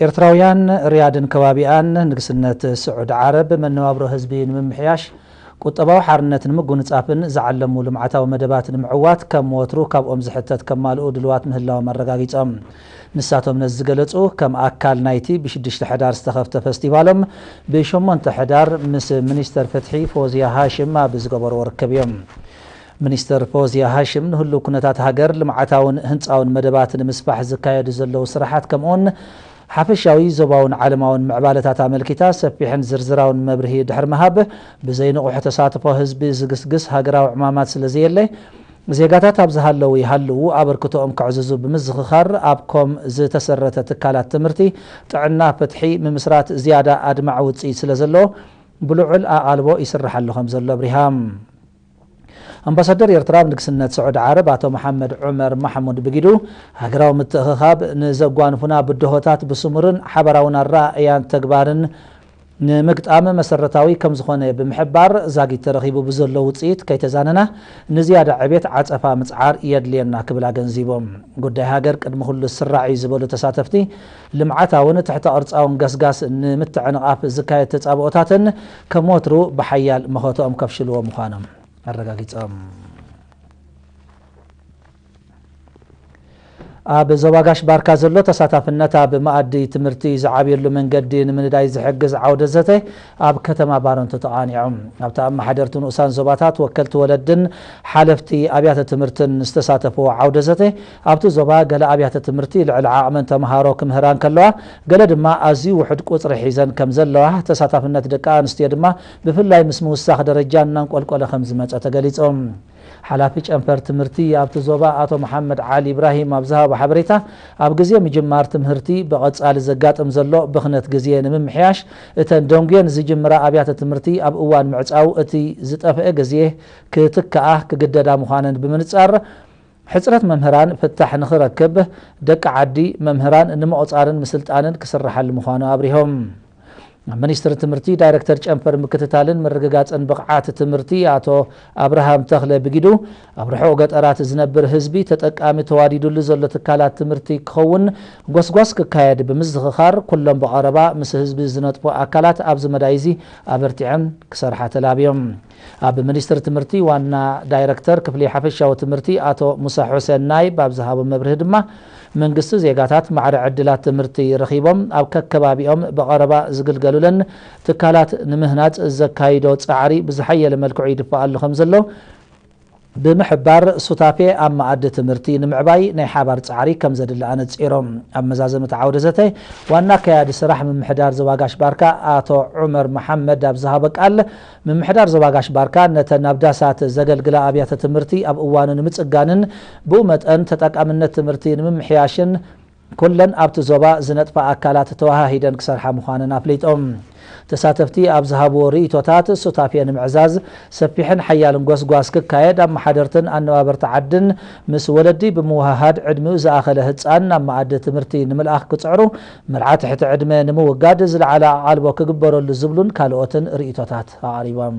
ኤርትራውያን ሪያድን ከባቢኣን ንግስነት ስዑድ ዓረብ መነባብሮ ህዝቢ ንምምሕያሽ፣ ቁጠባዊ ሓርነት ንምጉንጻፍን ዝዓለሙ ልምዓታዊ መደባት ንምዕዋት ከም ወትሩ ካብኦም ዝሕተት ከማልኡ ድልዋት ምህላዎም ኣረጋጊጾም። ንሳቶም ነዚ ዝገለጹ ከም ኣካል ናይቲ ብሽዱሽተ ሕዳር ዝተኸፍተ ፈስቲቫሎም ብሸሞንተ ሕዳር ምስ ሚኒስተር ፍትሒ ፎዝያ ሃሽም ኣብ ዝገበርዎ ርክብ እዮም። ሚኒስተር ፎዝያ ሃሽም ንህሉው ኩነታት ሃገር፣ ልምዓታውን ህንጻውን መደባት ንምስፋሕ ዝካየዱ ዘለዉ ስራሓት ከምኡውን ሓፈሻዊ ዞባውን ዓለማውን ምዕባለታት ኣመልኪታ ሰፊሕን ዝርዝራውን መብርሂ ድሕሪ ምሃብ፣ ብዘይንቑሕ ተሳትፎ ህዝቢ ዝግስግስ ሃገራዊ ዕማማት ስለ ዘየለ፣ ዜጋታት ኣብ ዝሃለዉ ይሃልዉ ኣበርክቶኦም ከዕዝዙ ብምዝኽኻር፣ ኣብ ኮም ዝተሰረተ ትካላት ትምህርቲ፣ ጥዕና፣ ፍትሒ ምምስራት ዝያዳ ኣድማዒ ውጽኢት ስለ ዘለዎ ብልዑል ኣቓልቦ ይስርሓሉ ከም ዘሎ ኣብሪሃም። ኣምባሳደር ኤርትራ ኣብ ንግስነት ስዑዲ ዓረብ ኣቶ መሓመድ ዑመር ማሕሙድ ብጊዱ፣ ሃገራዊ ምትእኽኻብ ንዘጓንፉና ብድሆታት ብስሙርን ሓባራውን ኣረኣእያን ተግባርን ንምግጣም መሰረታዊ ከም ዝኾነ ብምሕባር፣ ዛጊት ተረኺቡ ብዘሎ ውጽኢት ከይተዛነና ንዝያዳ ዕቤት ዓጸፋ ምጽዓር የድልየና ክብል ኣገንዚቦም። ጉዳይ ሃገር ቅድሚ ኩሉ ዝስራዕ እዩ ዝበሉ ተሳተፍቲ፣ ልምዓታውን ትሕተ ቅርጻውን ገስጋስ ንምትዕንቓፍ ዝካየድ ተጻብኦታትን ከም ወትሩ ብሓያል መኸተኦም ከፍሽልዎ ምዃኖም ኣረጋጊጾም። ኣብ ዞባ ጋሽ ባርካ ዘሎ ተሳታፍነት ኣብ መኣዲ ትምህርቲ ዝዓብየሉ መንገዲ ንምንዳይ ዝሕግዝ ዓውደ ዘተ ኣብ ከተማ ባረንቱ ተቓኒዑ። ኣብቲ ኣመሓደርቲ ንኡሳን ዞባታት፣ ወከልቲ ወለድን ሓለፍቲ ኣብያተ ትምህርትን ዝተሳተፍዎ ዓውደ ዘተ፣ ኣብቲ ዞባ ገለ ኣብያተ ትምህርቲ ልዕሊ ዓቕመን ተምሃሮ ክምህራ እንከለዋ፣ ገለ ድማ ኣዝዩ ውሑድ ቁጽሪ ሒዘን ከም ዘለዋ፣ ተሳታፍነት ደቂ ኣንስትዮ ድማ ብፍላይ ምስ ምውሳኽ ደረጃ እናንቆልቆለ ከም ዝመጸ ተገሊጹ። ሓላፊ ጨንፈር ትምህርቲ ኣብቲ ዞባ ኣቶ መሓመድ ዓሊ ኢብራሂም ኣብ ዝሃቦ ሓበሬታ፣ ኣብ ግዜ ምጅማር ትምህርቲ ብቐጻሊ ዘጋጥም ዘሎ ብኽነት ግዜ ንምምሕያሽ፣ እተን ደንጉየን ዝጅምራ ኣብያተ ትምህርቲ ኣብ እዋን ምዕጻው እቲ ዝጠፍአ ግዜ ክትክኣ ክግደዳ ምዃነን ብምንጻር፣ ሕጽረት መምህራን ፍታሕ ንኽረክብ፣ ደቂ ዓዲ መምህራን ንምቑጻርን ምስልጣንን ክስርሓሉ ምዃኑ ኣብሪሆም። ኣብ ሚኒስትሪ ትምህርቲ ዳይሬክተር ጨንፈር ምክትታልን ምርግጋጽን ብቕዓት ትምህርቲ ኣቶ ኣብርሃም ተኽለ ብጊዱ፣ ኣብ ርሑቕ ገጠራት ዝነብር ህዝቢ ተጠቃሚ ተዋዲዱሉ ዘሎ ትካላት ትምህርቲ ክኸውን ጎስጓስ ክካየድ ብምዝኽኻር፣ ኩሎም ብቐረባ ምስ ህዝቢ ዝነጥፉ ኣካላት ኣብዚ መዳይ እዚ ኣበርቲዐን ክሰርሓ ተላብዮም። ኣብ ሚኒስትሪ ትምህርቲ ዋና ዳይረክተር ክፍሊ ሓፈሻዊ ትምህርቲ ኣቶ ሙሳ ሑሴን ናይብ ኣብ ዝሃቦ መብርሂ ድማ፣ መንግስቲ ዜጋታት ማዕረ ዕድላት ትምህርቲ ረኺቦም ኣብ ከከባቢኦም ብቐረባ ዝግልገሉለን ትካላት ንምህናጽ ዘካይዶ ጻዕሪ ብዝሓየለ መልክዑ ይድፋእ ኣሎ ከም ዘሎ ብምሕባር፣ ሱታፌ ኣብ መኣዲ ትምህርቲ ንምዕባይ ናይ ሓባር ጻዕሪ ከም ዘድሊ ኣነጺሮም። ኣብ መዛዘሚ እቲ ዓውደ ዘተ፣ ዋና ኣካያዲ ስራሕ ምምሕዳር ዞባ ጋሽ ባርካ ኣቶ ዑመር መሓመድ ኣብ ዝሃቦ ቃል፣ ምምሕዳር ዞባ ጋሽ ባርካ ነተን ኣብ ዳሳት ዘገልግላ ኣብያተ ትምህርቲ ኣብ እዋኑ ንምጽጋንን ብኡ መጠን ተጠቃምነት ትምህርቲ ንምምሕያሽን ኩለን ኣብቲ ዞባ ዝነጥፋ ኣካላት ተወሃሂደን ክሰርሓ ምዃነን ኣፍሊጦም። ተሳተፍቲ ኣብ ዝሃብዎ ርእይቶታት፣ ሱታፌ ንምዕዛዝ ሰፊሕን ሓያልን ጎስጓስ ክካየድ፣ ኣመሓደርትን ኣነባበርቲ ዓድን ምስ ወለዲ ብምውህሃድ ዕድሚኡ ዝኣኸለ ህጻን ናብ መኣዲ ትምህርቲ ንምልኣኽ ክጽዕሩ፣ መርዓ ትሕቲ ዕድመ ንምውጋድ ዝለዓለ ኣቓልቦ ክግበረሉ ዝብሉን ካልኦትን ርእይቶታት ኣቕሪቦም።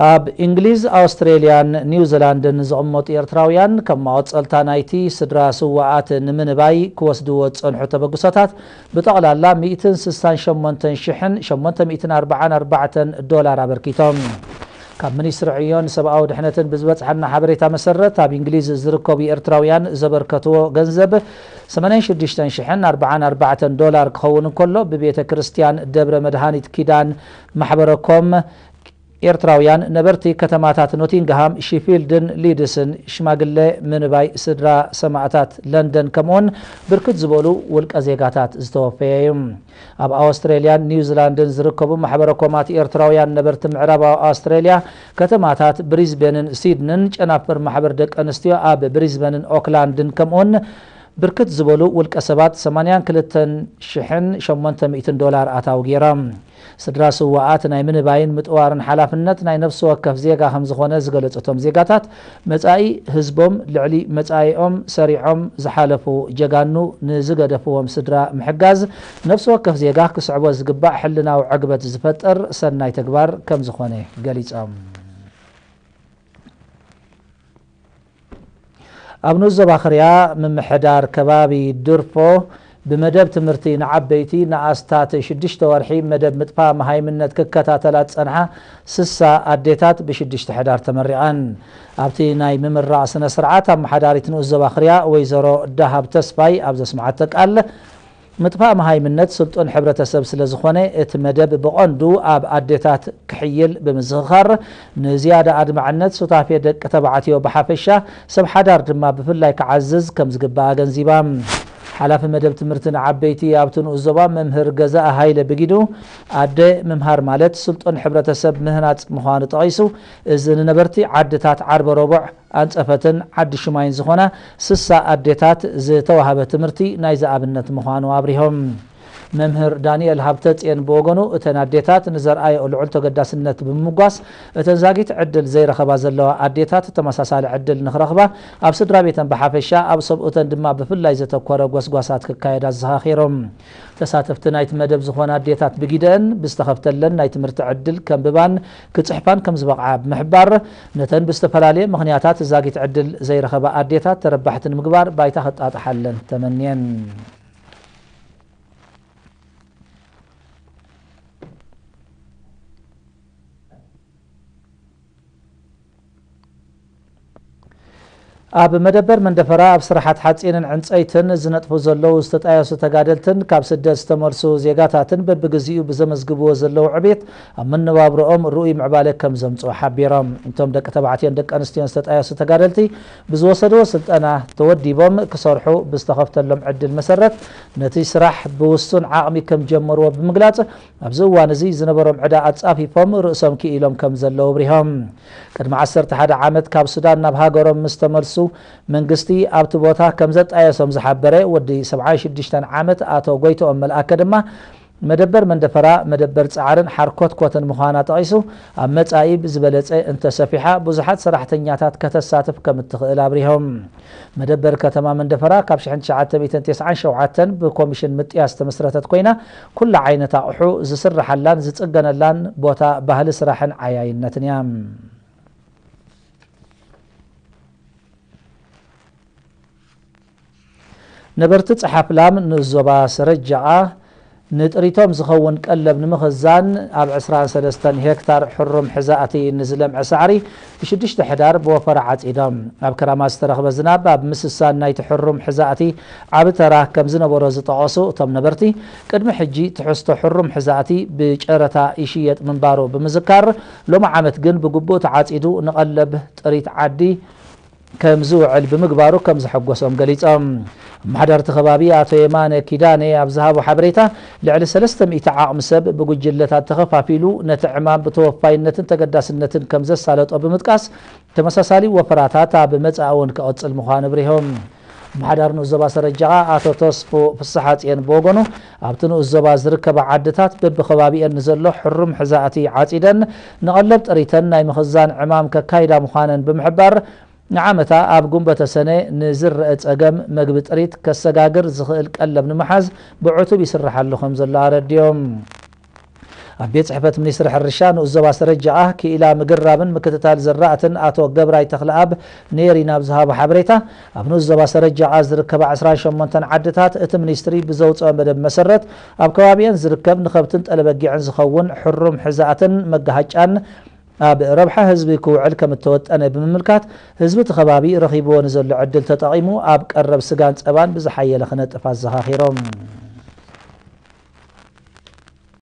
ኣብ እንግሊዝ፣ ኣውስትሬልያን ኒውዚላንድን ዝቕመጡ ኤርትራውያን፣ ከም መቐጸልታ ናይቲ ስድራ ስውኣት ንምንባይ ክወስድዎ ዝጸንሑ ተበግሶታት፣ ብጠቕላላ ሚእትን ስሳን ሸሞንተን ሽሕን ሸሞንተ ሚእትን ኣርባዓን ኣርባዕተን ዶላር ኣበርኪቶም። ካብ ሚኒስትሪ ዕዮን ሰብኣዊ ድሕነትን ብዝበጽሓና ሓበሬታ መሰረት፣ ኣብ እንግሊዝ ዝርከቡ ኤርትራውያን ዘበርከትዎ ገንዘብ ሰማንያን ሽዱሽተን ሽሕን ኣርባዓን ኣርባዕተን ዶላር ክኸውን እንከሎ፣ ብቤተ ክርስቲያን ደብረ መድሃኒት ኪዳን ማሕበረ ኮም ኤርትራውያን ነበርቲ ከተማታት ኖቲንግሃም፣ ሺፊልድን ሊድስን፣ ሽማግለ ምንባይ ስድራ ሰማእታት ለንደን፣ ከምኡውን ብርክት ዝበሉ ውልቀ ዜጋታት ዝተወፈየ እዩ። ኣብ ኣውስትሬልያን ኒውዚላንድን ዝርከቡ ማሕበረ ኮማት ኤርትራውያን ነበርቲ ምዕራባዊ ኣውስትሬልያ፣ ከተማታት ብሪዝቤንን ሲድንን፣ ጨናፍር ማሕበር ደቂ ኣንስትዮ ኣብ ብሪዝበንን ኦክላንድን፣ ከምኡውን ብርክት ዝበሉ ውልቀ ሰባት ሰማንያን ክልተን ሽሕን ሸሞንተ ሚእትን ዶላር ኣታዊ ገይሮም። ስድራ ስውኣት ናይ ምንባይን ምጥዋርን ሓላፍነት ናይ ነፍሲ ወከፍ ዜጋ ከም ዝኾነ ዝገለጹ እቶም ዜጋታት፣ መጻኢ ህዝቦም ልዕሊ መጻኢኦም ሰሪዖም ዝሓለፉ ጀጋኑ ንዝገደፍዎም ስድራ ምሕጋዝ፣ ነፍሲ ወከፍ ዜጋ ክስዕቦ ዝግባእ ሕልናዊ ዕግበት ዝፈጥር ሰናይ ተግባር ከም ዝኾነ ገሊጾም። ኣብ ንኡስ ዞባ ክርያ ምምሕዳር ከባቢ ድርፎ ብመደብ ትምህርቲ ንዓበይቲ ንኣስታት ሽዱሽተ ወርሒ መደብ ምጥፋእ መሃይምነት ክከታተላ ዝጸንሓ ስሳ ኣዴታት ብሽዱሽተ ሕዳር ተመሪቐን። ኣብቲ ናይ ምምራቕ ስነ ስርዓት ኣመሓዳሪት ንኡስ ዞባ ክርያ ወይዘሮ ዳሃብ ተስፋይ ኣብ ዘስምዓቶ ቃል፣ ምጥፋእ መሃይምነት ስልጡን ሕብረተሰብ ስለ ዝኾነ፣ እቲ መደብ ብቐንዱ ኣብ ኣዴታት ክሕይል ብምዝኽኻር፣ ንዝያዳ ኣድማዕነት ሱታፌ ደቂ ተባዕትዮ ብሓፈሻ፣ ሰብ ሓዳር ድማ ብፍላይ ክዓዝዝ ከም ዝግባእ ኣገንዚባ። ሓላፊ መደብ ትምህርቲ ንዓበይቲ ኣብቲ ንኡስ ዞባ መምህር ገዛኢ ሃይለ ብጊዱ፣ ኣደ ምምሃር ማለት ስልጡን ሕብረተሰብ ምህናጽ ምዃኑ ጠቒሱ፣ እዚ ንነበርቲ ዓድታት ዓርበ ረቡዕ ኣንጸፈትን ዓዲ ሽማይን ዝኾና ስሳ ኣዴታት ዝተዋህበ ትምህርቲ ናይዚ ኣብነት ምዃኑ ኣብሪሆም። መምህር ዳንኤል ሃብተጽየን ብወገኑ፣ እተን ኣዴታት ንዘርኣየኦ ልዑል ተገዳስነት ብምምጓስ፣ እተን ዛጊት ዕድል ዘይረኸባ ዘለዋ ኣዴታት ተመሳሳሊ ዕድል ንኽረኽባ፣ ኣብ ስድራ ቤተን ብሓፈሻ፣ ኣብ ሰብኡተን ድማ ብፍላይ ዘተኮረ ጎስጓሳት ክካየድ ኣዘኻኺሮም። ተሳተፍቲ ናይቲ መደብ ዝኾና ኣዴታት ብጊደአን፣ ብዝተኸፍተለን ናይ ትምህርቲ ዕድል ከንብባን ክጽሕፋን ከም ዝበቕዓ ብምሕባር፣ ነተን ብዝተፈላለየ ምኽንያታት ዛጊት ዕድል ዘይረኸባ ኣዴታት ተረባሕቲ ንምግባር ባይታ ክጣጥሓለን ተመንየን። ኣብ መደበር መንደፈራ ኣብ ስራሓት ሓፂንን ዕንፀይትን ዝነጥፉ ዘለዉ ዝተጣየሱ ተጋደልትን ካብ ስደት ዝተመልሱ ዜጋታትን በብግዚኡ ብዘመዝግብዎ ዘለዉ ዕቤት ኣብ መነባብሮኦም ርኡይ ምዕባለ ከም ዘምፅኡ ሓቢሮም። እቶም ደቂ ተባዕትዮን ደቂ ኣንስትዮን ዝተጣየሱ ተጋደልቲ ብዝወሰድዎ ስልጠና ተወዲቦም ክሰርሑ ብዝተኸፍተሎም ዕድል መሰረት ነቲ ስራሕ ብውሱን ዓቕሚ ከም ጀመርዎ ብምግላፅ፣ ኣብዚ እዋን እዚ ዝነበሮም ዕዳ ኣጻፊፎም ርእሶም ክኢሎም ከም ዘለዉ ኣብሪሆም። ቅድሚ ዓሰርተ ሓደ ዓመት ካብ ሱዳን ናብ ሃገሮም ምስ ተመልሱ፣ መንግስቲ ኣብቲ ቦታ ከም ዘጣየሶም ዝሓበረ ወዲ ሰብዓን ሽዱሽተን ዓመት ኣቶ ጎይትኦም መልኣከ ድማ፣ መደበር መንደፈራ መደበር ጻዕርን ሓርኮትኮትን ምዃና ጠቒሱ፣ ኣብ መጻኢ ብዝበለጸ እንተሰፊሓ ብዙሓት ሰራሕተኛታት ከተሳትፍ ከም እትኽእል ኣብሪሆም። መደበር ከተማ መንደፈራ ካብ ሽሕን ትሽዓተ ሚእትን ተስዓን ሸውዓተን ብኮሚሽን ምጥያስ ዝተመስረተት ኮይና፣ ኩሉ ዓይነት ኣቑሑ ዝስረሓላን ዝጽገነላን ቦታ ባህሊ ስራሕን ዓያይነትን እያ። ነበርቲ ጸሓፍላም ንዞባ ሰረጃኣ ንጥሪቶም ዝኸውን ቀለብ ንምኽዛን ኣብ ዕስራን ሰለስተን ሄክታር ሕሩም ሕዛእቲ ንዝለምዐ ሳዕሪ ብሽዱሽተ ሕዳር ብወፈራ ዓጺዶም። ኣብ ክራማት ዝተረኽበ ዝናብ ኣብ ምስሳን ናይቲ ሕሩም ሕዛእቲ ዓቢ ተራ ከም ዝነበሮ ዝጠቐሱ እቶም ነበርቲ፣ ቅድሚ ሕጂ ትሕዝቶ ሕሩም ሕዛእቲ ብጨረታ ይሽየጥ ምንባሩ ብምዝካር፣ ሎሚ ዓመት ግን ብግቡእ ተዓጺዱ ንቐለብ ጥሪት ዓዲ ከም ዝውዕል ብምግባሩ ከም ዘሐጎሶም ገሊጾም። ኣመሓዳርቲ ከባቢ ኣቶ የማነ ኪዳነ ኣብ ዝሃቦ ሓበሬታ፣ ልዕሊ ሰለስተ ሚእቲ ዓቕሚ ሰብ ብጉጅለታት ተኸፋፊሉ ነቲ ዕማም ብተወፋይነትን ተገዳስነትን ከም ዘሳለጦ ብምጥቃስ፣ ተመሳሳሊ ወፈራታት ኣብ መጻኢ እውን ክቕጽል ምዃኑ ኣብሪሆም። ኣመሓዳሪ ንኡስ ዞባ ሰረጃቓ ኣቶ ተስፉ ፍስሓጽየን ብወገኑ፣ ኣብቲ ንኡስ ዞባ ዝርከባ ዓድታት በብኸባቢአን ንዘሎ ሕሩም ሕዛእቲ ዓጺደን ንቐለብ ጥሪተን ናይ ምኽዛን ዕማም ከካይዳ ምዃነን ብምሕባር፣ ንዓመታ ኣብ ጉንበተ ሰነ ንዝረአ ጸገም መግቢ ጥሪት ከሰጋግር ዝኽእል ቀለብ ንምሓዝ ብዕቱብ ይስራሕ ኣሎ ከም ዘሎ ኣረዲኦም። ኣብ ቤት ጽሕፈት ሚኒስትሪ ሕርሻ ንኡስ ዞባ ሰረጃኣ ክኢላ ምግራብን ምክትታል ዝራእትን ኣቶ ገብራይ ተኽለኣብ ኔሪ ናብ ዝሃቦ ሓበሬታ፣ ኣብ ንኡስ ዞባ ሰረጃኣ ዝርከባ ዕስራን ሸሞንተን ዓድታት እቲ ሚኒስትሪ ብዘውፅኦ መደብ መሰረት ኣብ ከባቢአን ዝርከብ ንኸብትን ጠለበጊዕን ዝኸውን ሕሩም ሕዛእትን መጋሃጫን ኣብ ረብሓ ህዝቢ ክውዕል ከም እተወጠነ ብምምልካት፣ ህዝቢ እቲ ከባቢ ረኺብዎ ንዘሎ ዕድል ተጠቒሙ ኣብ ቀረብ ስጋን ጸባን ብዝሓየለ ክነጥፍ ኣዘኻኺሮም።